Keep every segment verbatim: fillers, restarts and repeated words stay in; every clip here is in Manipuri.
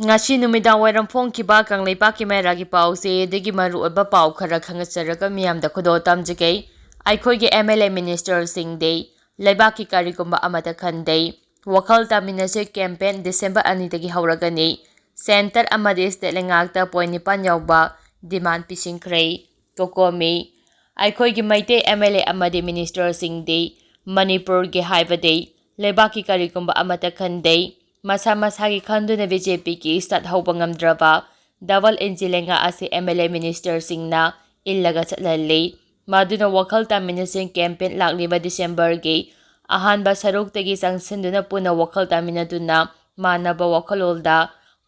ꯉꯁꯤ ꯅꯨꯃꯤꯗꯥꯡ ꯋꯥꯏꯔꯝ ꯐꯣꯡꯈꯤꯕ ꯀꯪꯂꯩꯄꯥꯛꯀꯤ ꯃꯩꯔꯥꯒꯤ ꯄꯥꯎꯁꯦ ꯑꯗꯒꯤ ꯃꯔꯨꯑꯣꯏꯕ ꯄꯥꯎ ꯈꯔ ꯈꯪꯍꯠꯆꯔꯒ ꯃꯤꯌꯥꯝꯗ ꯈꯨꯗꯣꯜ ꯇꯝꯖꯒꯦ꯫ ꯑꯩꯈꯣꯏꯒꯤ M L A ministerꯁꯤꯡꯗꯤ ꯂꯩꯕꯥꯛꯀꯤ ꯀꯔꯤꯒꯨꯝꯕ ꯑꯃꯠꯇ ꯈꯟꯗꯦ꯫ ꯋꯥꯈꯜ ꯇꯥꯃꯤꯟꯅꯁꯦ campaign December ꯑꯅꯤꯗꯒꯤ ꯍꯧꯔꯒꯅꯤ꯫ Centre ꯑꯃꯗꯤ state ꯂꯩꯉꯥꯛꯇ point ꯅꯤꯄꯥꯟ ꯌꯥꯎꯕ demand ꯄꯤꯁꯤꯟꯈ꯭ꯔꯦ꯫ COCOMI꯫ ꯑꯩꯈꯣꯏꯒꯤ ꯃꯩꯇꯩ M L A ꯑꯃꯗꯤ ministerꯁꯤꯡꯗꯤ ꯃꯅꯤꯄꯨꯔꯒꯤ ꯍꯥꯏꯕꯗꯤ ꯂꯩꯕꯥꯛꯀꯤ ꯀꯔꯤꯒꯨꯝꯕ ꯑꯃꯠꯇ ꯈꯟꯗꯦ꯫ ꯃꯁꯥ ꯃꯁꯥꯒꯤ ꯈꯟꯗꯨꯅ BJPꯒꯤ ꯁꯠ ꯍꯧꯕ ꯉꯝꯗ꯭ꯔꯕ double engine ꯂꯩꯉꯥꯛ ꯑꯁꯤ M L A ministerꯁꯤꯡꯅ ꯏꯜꯂꯒ ꯆꯠꯍꯜꯂꯤ꯫ ꯃꯗꯨꯅ ꯋꯥꯈꯜ ꯇꯥꯃꯤꯟꯅꯁꯤꯡ campaign ꯂꯥꯛꯂꯤꯕ Decemberꯒꯤ ꯑꯍꯥꯟꯕ ꯁꯔꯨꯛꯇꯒꯤ ꯆꯪꯁꯤꯟꯗꯨꯅ ꯄꯨꯟꯅ ꯋꯥꯈꯜ ꯇꯥꯃꯤꯟꯅꯗꯨꯅ ꯃꯥꯟꯅꯕ ꯋꯥꯈꯜꯂꯣꯟꯗ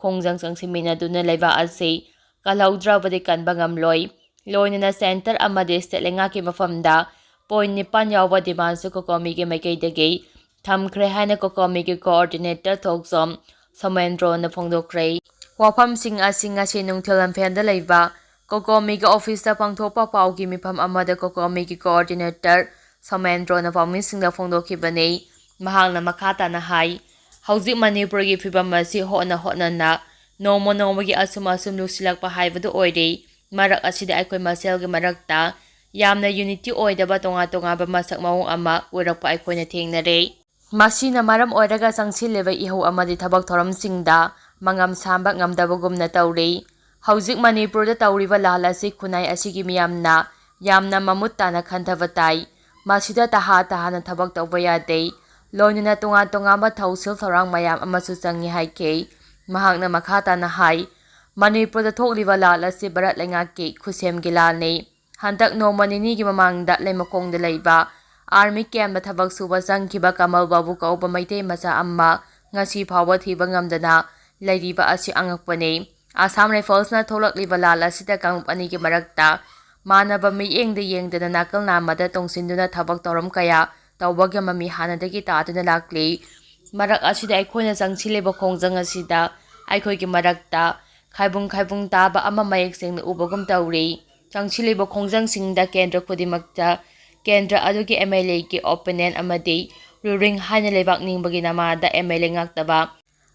ꯈꯣꯡꯖꯪ ꯆꯪꯁꯤꯟꯃꯤꯟꯅꯗꯨꯅ ꯂꯩꯕꯥꯛ ꯑꯁꯤ ꯀꯜꯍꯧꯗ꯭ꯔꯕꯗꯤ ꯀꯟꯕ ꯉꯝꯂꯣꯏ꯫ ꯂꯣꯏꯅꯅ centre ꯑꯃꯗꯤ state ꯂꯩꯉꯥꯛꯀꯤ ꯃꯐꯝꯗ point ꯅꯤꯄꯥꯟ ꯌꯥꯎꯕ demandꯁꯨ COCOMIꯒꯤ ꯃꯥꯏꯀꯩꯗꯒꯤ ꯊꯝꯈ꯭ꯔꯦ ꯍꯥꯏꯅ COCOMIꯒꯤ coordinator ꯊꯣꯛꯆꯣꯝ ꯁꯣꯃꯦꯟꯗ꯭ꯔꯣꯅ ꯐꯣꯡꯗꯣꯛꯈ꯭ꯔꯦ꯫ ꯋꯥꯐꯝꯁꯤꯡ ꯑꯁꯤ ꯉꯁꯤ ꯅꯨꯡꯊꯤꯜ ꯂꯝꯐꯦꯜꯗ ꯂꯩꯕ COCOMIꯒꯤ officeꯇ ꯄꯥꯡꯊꯣꯛꯄ ꯄꯥꯎꯒꯤ ꯃꯤꯐꯝ ꯑꯃꯗ COCOMIꯒꯤ coordinator ꯁꯣꯃꯦꯟꯗ꯭ꯔꯣꯅ ꯄꯥꯎꯃꯤꯁꯤꯡꯗ ꯐꯣꯡꯗꯣꯛꯈꯤꯕꯅꯤ꯫ ꯃꯍꯥꯛꯅ ꯃꯈꯥ ꯇꯥꯅ ꯍꯥꯏ, ꯍꯧꯖꯤꯛ ꯃꯅꯤꯄꯨꯔꯒꯤ ꯐꯤꯕꯝ ꯑꯁꯤ ꯍꯣꯠꯅ ꯍꯣꯠꯅꯅ ꯅꯣꯡꯃ ꯅꯣꯡꯃꯒꯤ ꯑꯁꯨꯝ ꯑꯁꯨꯝ ꯂꯨꯁꯤꯜꯂꯛꯄ ꯍꯥꯏꯕꯗꯨ ꯑꯣꯏꯔꯦ꯫ ꯃꯔꯛ ꯑꯁꯤꯗ ꯑꯩꯈꯣꯏ ꯃꯁꯦꯜꯒꯤ ꯃꯔꯛꯇ ꯌꯥꯝꯅ unity ꯑꯣꯏꯗꯕ ꯇꯣꯉꯥꯟ ꯇꯣꯉꯥꯟꯕ ꯃꯁꯛ ꯃꯑꯣꯡ ꯑꯃ ꯎꯔꯛꯄ ꯑꯩꯈꯣꯏꯅ ꯊꯦꯡꯅꯔꯦ꯫ ꯃꯁꯤꯅ ꯃꯔꯝ ꯑꯣꯏꯔꯒ ꯆꯪꯁꯤꯜꯂꯤꯕ ꯏꯍꯧ ꯑꯃꯗꯤ ꯊꯕꯛ ꯊꯧꯔꯝꯁꯤꯡꯗ ꯃꯉꯝ ꯁꯥꯝꯕ ꯉꯝꯗꯕꯒꯨꯝꯅ ꯇꯧꯔꯤ꯫ ꯍꯧꯖꯤꯛ ꯃꯅꯤꯄꯨꯔꯗ ꯇꯧꯔꯤꯕ ꯂꯥꯜ ꯑꯁꯤ ꯈꯨꯟꯅꯥꯏ ꯑꯁꯤꯒꯤ ꯃꯤꯌꯥꯝꯅ ꯌꯥꯝꯅ ꯃꯃꯨꯠ ꯇꯥꯅ ꯈꯟꯊꯕ ꯇꯥꯏ꯫ ꯃꯁꯤꯗ ꯇꯍꯥ ꯇꯍꯥꯅ ꯊꯕꯛ ꯇꯧꯕ ꯌꯥꯗꯦ꯫ ꯂꯣꯏꯅꯅ ꯇꯣꯉꯥꯟ ꯇꯣꯉꯥꯟꯕ ꯊꯧꯁꯤꯜ ꯊꯧꯔꯥꯡ ꯃꯌꯥꯝ ꯑꯃꯁꯨ ꯆꯪꯏ ꯍꯥꯏꯈꯤ꯫ ꯃꯍꯥꯛꯅ ꯃꯈꯥ ꯇꯥꯅ ꯍꯥꯏ, ꯃꯅꯤꯄꯨꯔꯗ ꯊꯣꯛꯂꯤꯕ ꯂꯥꯜ ꯑꯁꯤ ꯚꯥꯔꯠ ꯂꯩꯉꯥꯛꯀꯤ ꯈꯨꯠꯁꯦꯝꯒꯤ ꯂꯥꯜꯅꯤ꯫ ꯍꯟꯗꯛ ꯅꯣꯡꯃ ꯅꯤꯅꯤꯒꯤ ꯃꯃꯥꯡꯗ ꯂꯩꯃꯈꯣꯡꯗ ꯂꯩꯕ army campꯇ ꯊꯕꯛ ꯁꯨꯕ ꯆꯪꯈꯤꯕ ꯀꯃꯜ ꯕꯥꯕꯨ ꯀꯧꯕ ꯃꯩꯇꯩ ꯃꯆꯥ ꯑꯃ ꯉꯁꯤ ꯐꯥꯎꯕ ꯊꯤꯕ ꯉꯝꯗꯅ ꯂꯩꯔꯤꯕ ꯑꯁꯤ ꯑꯉꯛꯄꯅꯤ꯫ Assam Riflesꯅ ꯊꯣꯛꯂꯛꯂꯤꯕ ꯂꯥꯜ ꯑꯁꯤꯗ ꯀꯥꯡꯂꯨꯞ ꯑꯅꯤꯒꯤ ꯃꯔꯛꯇ ꯃꯥꯟꯅꯕ ꯃꯤꯠꯌꯦꯡꯗ ꯌꯦꯡꯗꯅ ꯅꯥꯀꯜ ꯅꯥꯝꯃꯗ ꯇꯣꯡꯁꯤꯟꯗꯨꯅ ꯊꯕꯛ ꯊꯧꯔꯝ ꯀꯌꯥ ꯇꯧꯕ ꯉꯝꯃꯝꯃꯤ ꯍꯥꯟꯅꯗꯒꯤ ꯇꯥꯗꯨꯅ ꯂꯥꯛꯂꯤ꯫ ꯃꯔꯛ ꯑꯁꯤꯗ ꯑꯩꯈꯣꯏꯅ ꯆꯪꯁꯤꯜꯂꯤꯕ ꯈꯣꯡꯖꯪ ꯑꯁꯤꯗ ꯑꯩꯈꯣꯏꯒꯤ ꯃꯔꯛꯇ ꯈꯥꯏꯕꯨꯡ ꯈꯥꯏꯕꯨꯡ ꯇꯥꯕ ꯑꯃ ꯃꯌꯦꯛ ꯁꯦꯡꯅ ꯎꯕꯒꯨꯝ ꯇꯧꯔꯤ꯫ ꯆꯪꯁꯤꯜꯂꯤꯕ ꯈꯣꯡꯖꯪꯁꯤꯡꯗ ꯀꯦꯟꯗ꯭ꯔ ꯈꯨꯗꯤꯡꯃꯛꯇ ꯀꯦꯟꯗ꯭ꯔ ꯑꯗꯨꯒꯤ MLAꯒꯤ opponent ꯑꯃꯗꯤ ruling ꯍꯥꯏꯅ ꯂꯩꯕꯥꯛ ꯅꯤꯡꯕꯒꯤ ꯅꯃꯥꯗ MLA ꯉꯥꯛꯇꯕ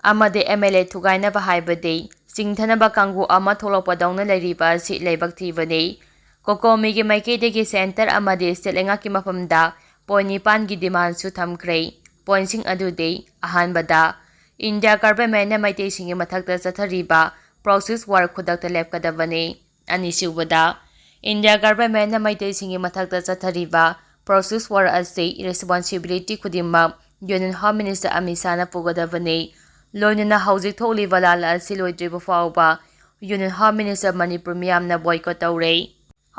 ꯑꯃꯗꯤ ꯑꯦꯝ ꯑꯦꯜ ꯑꯦ ꯊꯨꯒꯥꯏꯅꯕ ꯍꯥꯏꯕꯗꯤ ꯆꯤꯡꯊꯅꯕ ꯀꯥꯡꯕꯨ ꯑꯃ ꯊꯣꯛꯂꯛꯄꯗꯧꯅ ꯂꯩꯔꯤꯕ ꯑꯁꯤ ꯂꯥꯏꯕꯛ ꯊꯤꯕꯅꯤ꯫ ꯀꯣꯀꯣꯃꯤꯒꯤ ꯃꯥꯏꯀꯩꯗꯒꯤ ꯁꯦꯟꯇꯔ ꯑꯃꯗꯤ ꯁ꯭ꯇꯦꯠ ꯂꯩꯉꯥꯛꯀꯤ ꯃꯐꯝꯗ ꯄꯣꯏꯟ ꯅꯤꯄꯥꯟꯒꯤ ꯗꯤꯃꯥꯟꯁꯨ ꯊꯝꯈ꯭ꯔꯦ꯫ ꯄꯣꯏꯟꯁꯤꯡ ꯑꯗꯨꯗꯤ, ꯑꯍꯥꯟꯕꯗ, ꯏꯟꯗꯤꯌꯥ ꯒꯚꯔꯟꯃꯦꯟꯠꯅ ꯃꯩꯇꯩꯁꯤꯡꯒꯤ ꯃꯊꯛꯇ ꯆꯠꯊꯔꯤꯕ ꯄ꯭ꯔꯣꯛꯁꯤꯁ ꯋꯥꯔ ꯈꯨꯗꯛꯇ ꯂꯦꯞꯀꯗꯕꯅꯤ꯫ ꯑꯅꯤꯁꯨꯕꯗ, ꯏꯟꯗꯤꯌꯥ ꯒꯚꯔꯟꯃꯦꯟꯠꯅ ꯃꯩꯇꯩꯁꯤꯡꯒꯤ ꯃꯊꯛꯇ ꯆꯠꯊꯔꯤꯕ ꯄ꯭ꯔꯣꯛꯁꯤꯁ ꯋꯥꯔ ꯑꯁꯤ ꯔꯦꯁꯄꯣꯟꯁꯤꯕꯤꯂꯤꯇꯤ ꯈꯨꯗꯤꯡꯃꯛ ꯌꯨꯅꯤꯌꯟ ꯍꯣꯝ ꯃꯤꯅꯤꯁꯇꯔ ꯑꯃꯤꯠ ꯁꯥꯍꯅ ꯄꯨꯒꯗꯕꯅꯤ꯫ ꯂꯣꯏꯅꯅ ꯍꯧꯖꯤꯛ ꯊꯣꯛꯂꯤꯕ ꯂꯥꯟ ꯑꯁꯤ ꯂꯣꯏꯗ꯭ꯔꯤꯕ ꯐꯥꯎꯕ ꯌꯨꯅꯤꯌꯟ ꯍꯣꯝ ꯃꯤꯅꯤꯁꯇꯔ ꯃꯅꯤꯄꯨꯔ ꯃꯤꯌꯥꯝꯅ ꯕꯣꯏꯀꯣꯠ ꯇꯧꯔꯦ꯫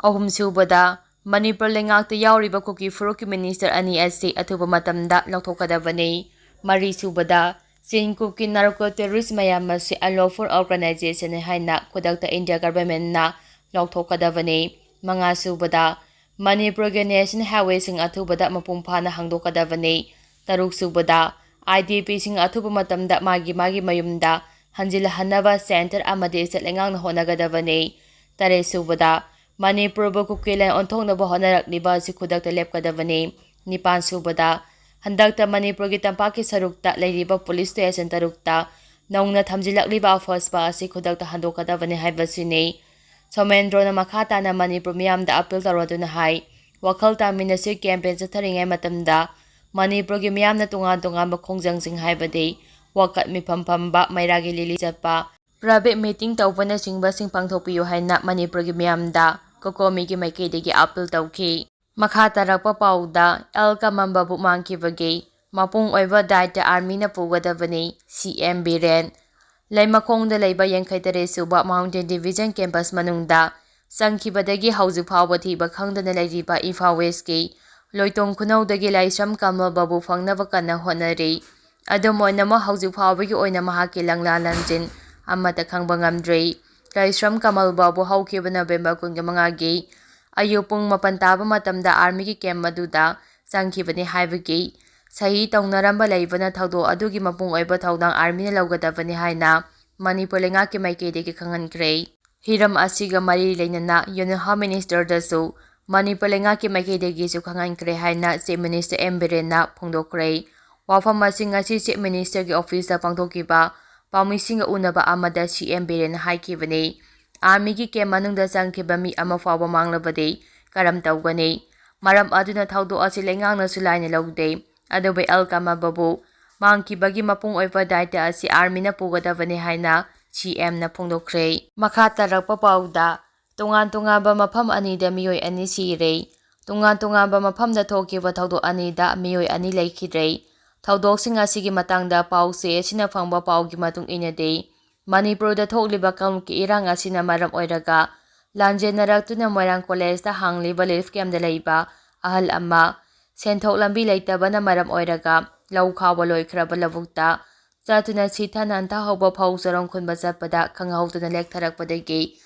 ꯑꯍꯨꯝꯁꯨꯕꯗ, ꯃꯅꯤꯄꯨꯔ ꯂꯩꯉꯥꯛꯇ ꯌꯥꯎꯔꯤꯕ ꯀꯨꯀꯤ ꯐꯨꯔꯨꯞꯀꯤ ꯃꯤꯅꯤꯁꯇꯔ ꯑꯅꯤ ꯑꯁꯤ ꯑꯊꯨꯕ ꯃꯇꯝꯗ ꯂꯧꯊꯣꯛꯀꯗꯕꯅꯤ꯫ ꯃꯔꯤꯁꯨꯕꯗ, ꯆꯤꯟ ꯀꯨꯀꯤ ꯅꯥꯔꯀꯣ ꯇꯦꯔꯣꯔꯤꯁ ꯃꯌꯥꯝ ꯑꯁꯤ ꯑꯟꯂꯣꯐꯨꯜ ꯑꯣꯔꯒꯅꯥꯏꯖꯦꯁꯟꯅꯤ ꯍꯥꯏꯅ ꯈꯨꯗꯛꯇ ꯏꯟꯗꯤꯌꯥ ꯒꯚꯔꯟꯃꯦꯟꯠꯅ ꯂꯧꯊꯣꯛꯀꯗꯕꯅꯤ꯫ ꯃꯉꯥꯁꯨꯕꯗ, ꯃꯅꯤꯄꯨꯔꯒꯤ ꯅꯦꯁꯅꯦꯜ ꯍꯥꯏꯋꯦꯁꯤꯡ ꯑꯊꯨꯕꯗ ꯃꯄꯨꯡ ꯐꯥꯅ ꯍꯥꯡꯗꯣꯛꯀꯗꯕꯅꯤ꯫ ꯇꯔꯨꯛꯁꯨꯕꯗ, ꯑꯥꯏ ꯗꯤ ꯄꯤꯁꯤꯡ ꯑꯊꯨꯕ ꯃꯇꯝꯗ ꯃꯥꯒꯤ ꯃꯥꯒꯤ ꯃꯌꯨꯝꯗ ꯍꯟꯖꯤꯜꯍꯟꯅꯕ ꯁꯦꯟꯇꯔ ꯑꯃꯗꯤ ꯁ꯭ꯇꯦꯠ ꯂꯩꯉꯥꯛꯅ ꯍꯣꯠꯅꯒꯗꯕꯅꯤ꯫ ꯇꯔꯦꯠꯁꯨꯕꯗ, ꯃꯅꯤꯄꯨꯔꯕꯨ ꯀꯨꯀꯤꯂꯦꯟ ꯑꯣꯟꯊꯣꯛꯅꯕ ꯍꯣꯠꯅꯔꯛꯂꯤꯕ ꯑꯁꯤ ꯈꯨꯗꯛꯇ ꯂꯦꯞꯀꯗꯕꯅꯤ꯫ ꯅꯤꯄꯥꯟꯁꯨꯕꯗ, ꯍꯟꯗꯛꯇ ꯃꯅꯤꯄꯨꯔꯒꯤ ꯇꯝꯄꯥꯛꯀꯤ ꯁꯔꯨꯛꯇ ꯂꯩꯔꯤꯕ ꯄꯨꯂꯤꯁ ꯁ꯭ꯇꯦꯁꯟ ꯇꯔꯨꯛꯇ ꯅꯧꯅ ꯊꯝꯖꯤꯜꯂꯛꯂꯤꯕ ꯑꯐꯣꯁꯄꯥ ꯑꯁꯤ ꯈꯨꯗꯛꯇ ꯍꯟꯗꯣꯛꯀꯗꯕꯅꯤ ꯍꯥꯏꯕꯁꯤꯅꯤ꯫ ꯁꯣꯃꯦꯟꯗ꯭ꯔꯣꯅ ꯃꯈꯥ ꯇꯥꯅ ꯃꯅꯤꯄꯨꯔ ꯃꯤꯌꯥꯝꯗ ꯑꯄꯤꯜ ꯇꯧꯔꯗꯨꯅ ꯍꯥꯏ, ꯋꯥꯈꯜ ꯇꯥꯃꯤꯟꯅꯁꯤ ꯀꯦꯝꯄꯦꯟ ꯆꯠꯊꯔꯤꯉꯩ ꯃꯇꯝꯗ ꯃꯅꯤꯄꯨꯔꯒꯤ ꯃꯤꯌꯥꯝꯅ ꯇꯣꯉꯥꯟ ꯇꯣꯉꯥꯟꯕ ꯈꯣꯡꯖꯪꯁꯤꯡ ꯍꯥꯏꯕꯗꯤ ꯋꯥꯀꯠ ꯃꯤꯐꯝ ꯐꯝꯕ, ꯃꯩꯔꯥꯒꯤ ꯂꯤꯂꯤ ꯆꯠꯄ, ꯄ꯭ꯔꯥꯏꯚꯦꯠ ꯃꯤꯇꯤꯡ ꯇꯧꯕꯅꯆꯤꯡꯕꯁꯤꯡ ꯄꯥꯡꯊꯣꯛꯄꯤꯌꯨ ꯍꯥꯏꯅ ꯃꯅꯤꯄꯨꯔꯒꯤ ꯃꯤꯌꯥꯝꯗ ꯀꯣꯀꯣꯃꯤꯒꯤ ꯃꯥꯏꯀꯩꯗꯒꯤ ꯑꯄꯤꯜ ꯇꯧꯈꯤ꯫ ꯃꯈꯥ ꯇꯥꯔꯛꯄ ꯄꯥꯎꯗ, ꯑꯦꯜ ꯀꯃꯝꯕꯕꯨ ꯃꯥꯡꯈꯤꯕꯒꯤ ꯃꯄꯨꯡ ꯑꯣꯏꯕ ꯗꯥꯏꯇ ꯑꯥꯔꯃꯤꯅ ꯄꯨꯒꯗꯕꯅꯤ, ꯁꯤ ꯑꯦꯝ ꯕꯤꯔꯦꯟ꯫ ꯂꯩꯃꯈꯣꯡꯗ ꯂꯩꯕ ꯌꯥꯡꯈꯩ ꯇꯔꯦꯠ ꯁꯨꯕ ꯃꯥꯎꯟꯇꯦꯟ ꯗꯤꯚꯤꯖꯟ ꯀꯦꯝꯄꯁ ꯃꯅꯨꯡꯗ ꯆꯪꯈꯤꯕꯗꯒꯤ ꯍꯧꯖꯤꯛ ꯐꯥꯎꯕ ꯊꯤꯕ ꯈꯪꯗꯅ ꯂꯩꯔꯤꯕ ꯏꯝꯐꯥꯜ ꯋꯦꯁꯀꯤ ꯂꯣꯏꯇꯣꯡ ꯈꯨꯅꯧꯗꯒꯤ ꯂꯥꯏꯁ꯭ꯔꯝ ꯀꯃꯜꯕꯕꯨ ꯐꯪꯅꯕ ꯀꯟꯅ ꯍꯣꯠꯅꯔꯤ꯫ ꯑꯗꯨꯝ ꯑꯣꯏꯅꯃꯛ, ꯍꯧꯖꯤꯛ ꯐꯥꯎꯕꯒꯤ ꯑꯣꯏꯅ ꯃꯍꯥꯛꯀꯤ ꯂꯪꯂꯥ ꯂꯪꯖꯤꯟ ꯑꯃꯠꯇ ꯈꯪꯕ ꯉꯝꯗ꯭ꯔꯤ꯫ ꯂꯥꯏꯁ꯭ꯔꯝ ꯀꯃꯜꯕꯕꯨ ꯍꯧꯈꯤꯕ ꯅꯕꯦꯝꯕꯔ ꯀꯨꯟꯒ ꯃꯉꯥꯒꯤ ꯑꯌꯨꯛ ꯄꯨꯡ ꯃꯥꯄꯟ ꯇꯥꯕ ꯃꯇꯝꯗ ꯑꯥꯔꯃꯤꯒꯤ ꯀꯦꯝꯞ ꯑꯗꯨꯗ ꯆꯪꯈꯤꯕꯅꯤ ꯍꯥꯏꯕꯒꯤ ꯁꯍꯤ ꯇꯧꯅꯔꯝꯕ ꯂꯩꯕꯅ, ꯊꯧꯗꯣꯛ ꯑꯗꯨꯒꯤ ꯃꯄꯨꯡ ꯑꯣꯏꯕ ꯊꯧꯗꯥꯡ ꯑꯥꯔꯃꯤꯅ ꯂꯧꯒꯗꯕꯅꯤ ꯍꯥꯏꯅ ꯃꯅꯤꯄꯨꯔ ꯂꯩꯉꯥꯛꯀꯤ ꯃꯥꯏꯀꯩꯗꯒꯤ ꯈꯪꯍꯟꯈ꯭ꯔꯦ꯫ ꯍꯤꯔꯝ ꯑꯁꯤꯒ ꯃꯔꯤ ꯂꯩꯅꯅ ꯌꯨꯅꯤꯌꯟ ꯍꯣꯝ ꯃꯤꯅꯤꯁꯇꯔꯗꯁꯨ ꯃꯅꯤꯄꯨꯔ ꯂꯩꯉꯥꯛꯀꯤ ꯃꯥꯏꯀꯩꯗꯒꯤꯁꯨ ꯈꯪꯍꯟꯈ꯭ꯔꯦ ꯍꯥꯏꯅ ꯆꯤꯐ ꯃꯤꯅꯤꯁꯇꯔ ꯑꯦꯝ ꯕꯤꯔꯦꯟꯅ ꯐꯣꯡꯗꯣꯛꯈ꯭ꯔꯦ꯫ ꯋꯥꯐꯝ ꯑꯁꯤ ꯉꯁꯤ Chief Minister ꯒꯤ office ꯇ ꯄꯥꯡꯊꯣꯛꯈꯤꯕ ꯄꯥꯎꯃꯤꯁꯤꯡꯒ ꯎꯅꯕ ꯑꯃꯗ C M ꯕꯤꯔꯦꯟꯅ ꯍꯥꯏꯈꯤꯕꯅꯤ꯫ Army ꯒꯤ camp ꯃꯅꯨꯡꯗ ꯆꯪꯈꯤꯕ ꯃꯤ ꯑꯃ ꯐꯥꯎꯕ ꯃꯥꯡꯂꯕꯗꯤ ꯀꯔꯝ ꯇꯧꯒꯅꯤ? ꯃꯔꯝ ꯑꯗꯨꯅ ꯊꯧꯗꯣꯛ ꯑꯁꯤ ꯂꯩꯉꯥꯛꯅꯁꯨ ꯂꯥꯏꯅ ꯂꯧꯗꯦ꯫ ꯑꯗꯨꯕꯨ ꯑꯦꯜ ꯀꯃꯥꯕꯕꯨ ꯃꯥꯡꯈꯤꯕꯒꯤ ꯃꯄꯨꯡ ꯑꯣꯏꯕ ꯗꯥꯏꯇ ꯑꯁꯤ Army ꯅ ꯄꯨꯒꯗꯕꯅꯤ ꯍꯥꯏꯅ C M ꯅ ꯐꯣꯡꯗꯣꯛꯈ꯭ꯔꯦ꯫ ꯃꯈꯥ ꯇꯥꯔꯛꯄ ꯄꯥꯎꯗ, ꯇꯣꯉꯥꯟ ꯇꯣꯉꯥꯟꯕ ꯃꯐꯝ ꯑꯅꯤꯗ ꯃꯤꯑꯣꯏ ꯑꯅꯤ ꯁꯤꯔꯦ꯫ ꯇꯣꯉꯥꯟ ꯇꯣꯉꯥꯟꯕ ꯃꯐꯝꯗ ꯊꯣꯛꯈꯤꯕ ꯊꯧꯗꯣꯛ ꯑꯅꯤꯗ ꯃꯤꯑꯣꯏ ꯑꯅꯤ ꯂꯩꯈꯤꯗ꯭ꯔꯦ꯫ ꯊꯧꯗꯣꯛꯁꯤꯡ ꯑꯁꯤꯒꯤ ꯃꯇꯥꯡꯗ ꯄꯥꯎ ꯆꯦ ꯑꯁꯤꯅ ꯐꯪꯕ ꯄꯥꯎꯒꯤ ꯃꯇꯨꯡ ꯏꯟꯅꯗꯤ, ꯃꯅꯤꯄꯨꯔꯗ ꯊꯣꯛꯂꯤꯕ ꯀꯥꯡꯂꯨꯞꯀꯤ ꯏꯔꯥꯡ ꯑꯁꯤꯅ ꯃꯔꯝ ꯑꯣꯏꯔꯒ ꯂꯥꯟꯖꯦꯟꯅꯔꯛꯇꯨꯅ ꯃꯣꯏꯔꯥꯡ college ꯇ ꯍꯥꯡꯂꯤꯕ relief camp ꯇ ꯂꯩꯕ ꯑꯍꯜ ꯑꯃ ꯁꯦꯟꯊꯣꯛ ꯂꯝꯕꯤ ꯂꯩꯇꯕꯅ ꯃꯔꯝ ꯑꯣꯏꯔꯒ ꯂꯧ ꯈꯥꯎꯕ ꯂꯣꯏꯈ꯭ꯔꯕ ꯂꯧꯕꯨꯛꯇ ꯆꯠꯇꯨꯅ ꯁꯤꯊ ꯅꯥꯟꯊꯍꯧꯕ ꯐꯧ ꯆꯔꯣꯡ ꯈꯨꯟꯕ ꯆꯠꯄꯗ ꯈꯪꯍꯧꯗꯅ ꯂꯦꯛꯊꯔꯛꯄꯗꯒꯤ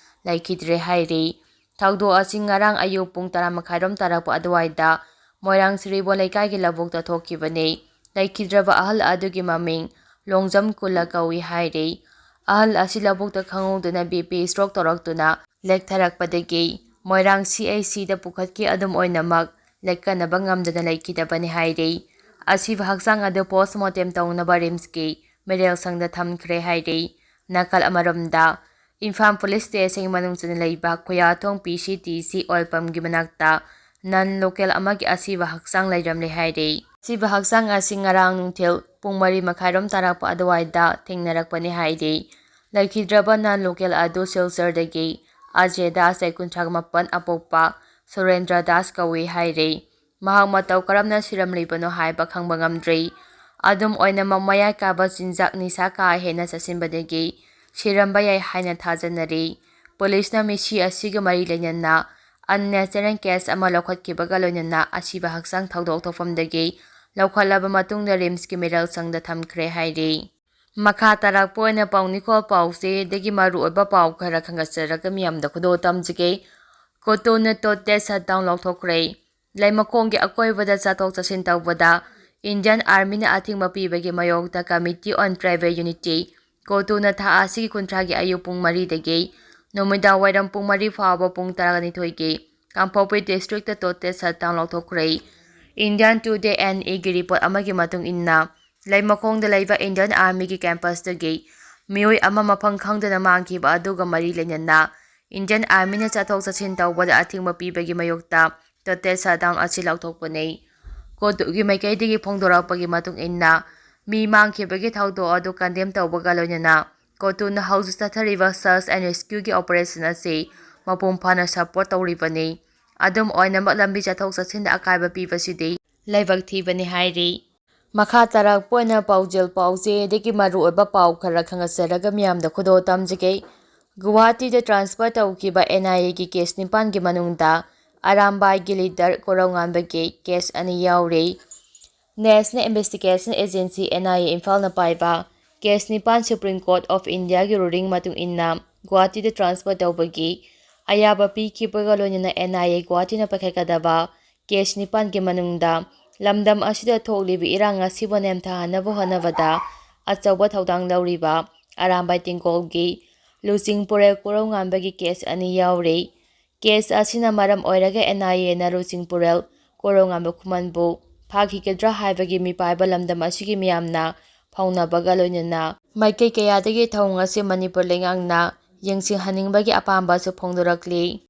ꯂꯩꯈꯤꯗ꯭ꯔꯦ ꯍꯥꯏꯔꯤ꯫ ꯊꯧꯗꯣꯛ ꯑꯁꯤ ꯉꯔꯥꯡ ꯑꯌꯨꯛ ꯄꯨꯡ ꯇꯔꯥ ꯃꯈꯥꯏꯔꯣꯝ ꯇꯥꯔꯛꯄ ꯑꯗꯨꯋꯥꯏꯗ ꯃꯣꯏꯔꯥꯡ ꯁꯤꯔꯤꯕꯣꯟ ꯂꯩꯀꯥꯏꯒꯤ ꯂꯧꯕꯨꯛꯇ ꯊꯣꯛꯈꯤꯕꯅꯤ꯫ ꯂꯩꯈꯤꯗ꯭ꯔꯕ ꯑꯍꯜ ꯑꯗꯨꯒꯤ ꯃꯃꯤꯡ ꯂꯣꯡꯖꯝ ꯀꯨꯂ ꯀꯧꯏ ꯍꯥꯏꯔꯤ꯫ ꯑꯍꯜ ꯑꯁꯤ ꯂꯧꯕꯨꯛꯇ ꯈꯪꯍꯧꯗꯅ B P stroke ꯇꯧꯔꯛꯇꯨꯅ ꯂꯦꯛꯊꯔꯛꯄꯗꯒꯤ ꯃꯣꯏꯔꯥꯡ C H C ꯗ ꯄꯨꯈꯠꯈꯤ, ꯑꯗꯨꯝ ꯑꯣꯏꯅꯃꯛ ꯂꯦꯛꯀꯠꯅꯕ ꯉꯝꯗꯅ ꯂꯩꯈꯤꯗꯕꯅꯤ ꯍꯥꯏꯔꯤ꯫ ꯑꯁꯤꯕ ꯍꯛꯆꯥꯡ ꯑꯗꯨ post mortem ꯇꯧꯅꯕ RIMS ꯀꯤ ꯃꯤꯔꯦꯜ ꯁꯪꯗ ꯊꯝꯈ꯭ꯔꯦ ꯍꯥꯏꯔꯤ꯫ ꯅꯥꯀꯜ ꯑꯃꯔꯣꯝꯗ, ꯏꯝꯐꯥꯜ police station ꯒꯤ ꯃꯅꯨꯡ ꯆꯟꯅ ꯂꯩꯕ ꯈꯨꯌꯥꯊꯣꯡ P C T C oil pump ꯀꯤ ꯃꯅꯥꯛꯇ non local ꯑꯃꯒꯤ ꯑꯁꯤꯕ ꯍꯛꯆꯥꯡ ꯂꯩꯔꯝꯂꯦ ꯍꯥꯏꯔꯤ꯫ ꯑꯁꯤꯕ ꯍꯛꯆꯥꯡ ꯑꯁꯤ ꯉꯔꯥꯡ ꯅꯨꯡꯊꯤꯜ ꯄꯨꯡ ꯃꯔꯤ ꯃꯈꯥꯏꯔꯣꯝ ꯇꯥꯔꯛꯄ ꯑꯗꯨꯋꯥꯏꯗ ꯊꯦꯡꯅꯔꯛꯄꯅꯤ ꯍꯥꯏꯔꯤ꯫ ꯂꯩꯈꯤꯗ꯭ꯔꯕ non local ꯑꯗꯨ ꯁꯤꯜꯆꯔꯗꯒꯤ ꯑꯖꯦ ꯗꯥꯁ, ꯆꯍꯤ ꯀꯨꯟꯊ꯭ꯔꯥ ꯃꯥꯄꯟ, ꯑꯄꯣꯛꯄ ꯁꯨꯔꯦꯟꯗ꯭ꯔ ꯗꯥꯁ ꯀꯧꯏ ꯍꯥꯏꯔꯤ꯫ ꯃꯍꯥꯛ ꯃꯇꯧ ꯀꯔꯝꯅ ꯁꯤꯔꯝꯂꯤꯕꯅꯣ ꯍꯥꯏꯕ ꯈꯪꯕ ꯉꯝꯗ꯭ꯔꯤ꯫ ꯑꯗꯨꯝ ꯑꯣꯏꯅꯃꯛ, ꯃꯌꯥꯏ ꯀꯥꯕ ꯆꯤꯟꯖꯥꯛ ꯅꯤꯁꯥ ꯀꯥ ꯍꯦꯟꯅ ꯆꯥꯁꯤꯟꯕꯗꯒꯤ ꯁꯤꯔꯝꯕ ꯌꯥꯏ ꯍꯥꯏꯅ ꯊꯥꯖꯅꯔꯤ꯫ Police ꯅ ꯃꯤꯁꯤ ꯑꯁꯤꯒ ꯃꯔꯤ ꯂꯩꯅꯅ unnatural case ꯑꯃ ꯂꯧꯈꯠꯈꯤꯕꯒ ꯂꯣꯏꯅꯅ ꯑꯁꯤꯕ ꯍꯛꯆꯥꯡ ꯊꯧꯗꯣꯛ ꯊꯣꯛꯐꯝꯗꯒꯤ ꯂꯧꯈꯠꯂꯕ ꯃꯇꯨꯡꯗ RIMS ꯀꯤ ꯃꯤꯔꯦꯜ ꯁꯪꯗ ꯊꯝꯈ꯭ꯔꯦ ꯍꯥꯏꯔꯤ꯫ ꯃꯈꯥ ꯇꯥꯔꯛꯄ ꯑꯣꯏꯅ ꯄꯥꯎ ꯅꯤꯈꯣꯜ ꯄꯥꯎꯆꯦꯗꯒꯤ ꯃꯔꯨꯑꯣꯏꯕ ꯄꯥꯎ ꯈꯔ ꯈꯟꯒꯠꯆꯔꯒ ꯃꯤꯌꯥꯝꯗ ꯈꯨꯗꯣꯜ ꯇꯝꯖꯒꯦ꯫ COTU ꯅ total shutdown ꯂꯥꯎꯊꯣꯛꯈ꯭ꯔꯦ꯫ ꯂꯩꯃꯈꯣꯡꯒꯤ ꯑꯀꯣꯏꯕꯗ ꯆꯠꯊꯣꯛ ꯆꯠꯁꯤꯟ ꯇꯧꯕꯗ Indian Army ꯅ ꯑꯊꯤꯡꯕ ꯄꯤꯕꯒꯤ ꯃꯥꯌꯣꯛꯇ Committee on Tribal Unity, COTU ꯅ ꯊꯥ ꯑꯁꯤꯒꯤ ꯀꯨꯟꯊ꯭ꯔꯥꯒꯤ ꯑꯌꯨꯛ ꯄꯨꯡ ꯃꯔꯤꯗꯒꯤ ꯅꯨꯃꯤꯗꯥꯡ ꯋꯥꯏꯔꯝ ꯄꯨꯡ ꯃꯔꯤ ꯐꯥꯎꯕ ꯄꯨꯡ ꯇꯔꯥꯅꯤꯊꯣꯏꯒꯤ ꯀꯥꯡꯄꯣꯛꯄꯤ district ꯇ total shutdown ꯂꯥꯎꯊꯣꯛꯈ꯭ꯔꯦ꯫ Indian Today N A ꯒꯤ ꯔꯤꯄꯣꯔꯠ ꯑꯃꯒꯤ ꯃꯇꯨꯡ ꯏꯟꯅ, ꯂꯩꯃꯈꯣꯡꯗ ꯂꯩꯕ Indian Army ꯒꯤ ꯀꯦꯝꯄꯁꯇꯒꯤ ꯃꯤꯑꯣꯏ ꯑꯃ ꯃꯐꯝ ꯈꯪꯗꯅ ꯃꯥꯡꯈꯤꯕ ꯑꯗꯨꯒ ꯃꯔꯤ ꯂꯩꯅꯅ Indian Army ꯅ ꯆꯠꯊꯣꯛ ꯆꯠꯁꯤꯟ ꯇꯧꯕꯗ ꯑꯊꯤꯡꯕ ꯄꯤꯕꯒꯤ ꯃꯥꯌꯣꯛꯇ total shutdown ꯑꯁꯤ ꯂꯥꯎꯊꯣꯛꯄꯅꯤ꯫ ꯀꯣꯇꯨꯒꯤ ꯃꯥꯏꯀꯩꯗꯒꯤ ꯐꯣꯡꯗꯣꯔꯛꯄꯒꯤ ꯃꯇꯨꯡ ꯏꯟꯅ, ꯃꯤ ꯃꯥꯡꯈꯤꯕꯒꯤ ꯊꯧꯗꯣꯛ ꯑꯗꯨ condemn ꯇꯧꯕꯒ ꯂꯣꯏꯅꯅ, ꯀꯣꯇꯨꯅ ꯍꯧꯖꯤꯛ ꯆꯠꯊꯔꯤꯕ search and rescue ꯒꯤ operation ꯑꯁꯤ ꯃꯄꯨꯡ ꯐꯥꯅ support ꯇꯧꯔꯤꯕꯅꯤ꯫ ꯑꯗꯨꯝ ꯑꯣꯏꯅꯃꯛ, ꯂꯝꯕꯤ ꯆꯠꯊꯣꯛ ꯆꯠꯁꯤꯟꯗ ꯑꯀꯥꯏꯕ ꯄꯤꯕꯁꯤꯗꯤ ꯂꯥꯏꯕꯛ ꯊꯤꯕꯅꯤ ꯍꯥꯏꯔꯤ꯫ ꯃꯈꯥ ꯇꯥꯔꯛꯄ ꯑꯣꯏꯅ ꯄꯥꯎꯖꯦꯜ ꯄꯥꯎꯆꯦꯗꯒꯤ ꯃꯔꯨꯑꯣꯏꯕ ꯄꯥꯎ ꯈꯔ ꯈꯪꯍꯟꯖꯔꯒ ꯃꯤꯌꯥꯝꯗ ꯈꯨꯗꯣꯜ ꯇꯝꯖꯒꯦ꯫ ꯒꯨꯋꯥꯍꯥꯇꯤꯗ transfer ꯇꯧꯈꯤꯕ N I A ꯒꯤ case ꯅꯤꯄꯥꯟꯒꯤ ꯃꯅꯨꯡꯗ ꯑꯔꯥꯝꯕꯥꯏꯒꯤ leader ꯀꯣꯔꯧꯉꯥꯟꯕꯒꯤ case ꯑꯅꯤ ꯌꯥꯎꯔꯤ꯫ National Investigation Agency, N I A, ꯏꯝꯐꯥꯜꯅ ꯄꯥꯏꯕ case ꯅꯤꯄꯥꯟ Supreme Court of India ꯒꯤ ruling ꯃꯇꯨꯡ ꯏꯟꯅ ꯒꯨꯋꯥꯍꯥꯇꯤꯗ transfer ꯇꯧꯕꯒꯤ ꯑꯌꯥꯕ ꯄꯤꯈꯤꯕꯒ ꯂꯣꯏꯅꯅ N I A ꯒꯨꯋꯥꯍꯥꯇꯤꯅ ꯄꯥꯏꯈꯠꯀꯗꯕ case ꯅꯤꯄꯥꯟꯒꯤ ꯃꯅꯨꯡꯗ ꯂꯝꯗꯝ ꯑꯁꯤꯗ ꯊꯣꯛꯂꯤꯕ ꯏꯔꯥꯡ ꯑꯁꯤꯕꯨ ꯅꯦꯝꯊꯍꯟꯅꯕ ꯍꯣꯠꯅꯕꯗ ꯑꯆꯧꯕ ꯊꯧꯗꯥꯡ ꯂꯧꯔꯤꯕ ꯑꯔꯥꯝꯕꯥꯏ ꯇꯦꯡꯒꯣꯜꯒꯤ ꯂꯨꯆꯤꯡꯄꯨꯔꯦꯜ ꯀꯣꯔꯧꯉꯥꯟꯕꯒꯤ case ꯑꯅꯤ ꯌꯥꯎꯔꯤ꯫ Case ꯑꯁꯤꯅ ꯃꯔꯝ ꯑꯣꯏꯔꯒ N I A ꯅ ꯂꯨꯆꯤꯡꯄꯨꯔꯦꯜ ꯀꯣꯔꯧꯉꯥꯟꯕ ꯈꯨꯃꯟꯕꯨ ꯐꯥꯈꯤꯒꯗ꯭ꯔꯥ ꯍꯥꯏꯕꯒꯤ ꯃꯤꯄꯥꯏꯕ ꯂꯝꯗꯝ ꯑꯁꯤꯒꯤ ꯃꯤꯌꯥꯝꯅ ꯐꯥꯎꯅꯕꯒ ꯂꯣꯏꯅꯅ ꯃꯥꯏꯀꯩ ꯀꯌꯥꯗꯒꯤ ꯊꯧꯑꯣꯡ ꯑꯁꯤ ꯃꯅꯤꯄꯨꯔ ꯂꯩꯉꯥꯛꯅ ꯌꯦꯡꯁꯤꯟꯍꯟꯅꯤꯡꯕꯒꯤ ꯑꯄꯥꯝꯕꯁꯨ ꯐꯣꯡꯗꯣꯔꯛꯂꯤ꯫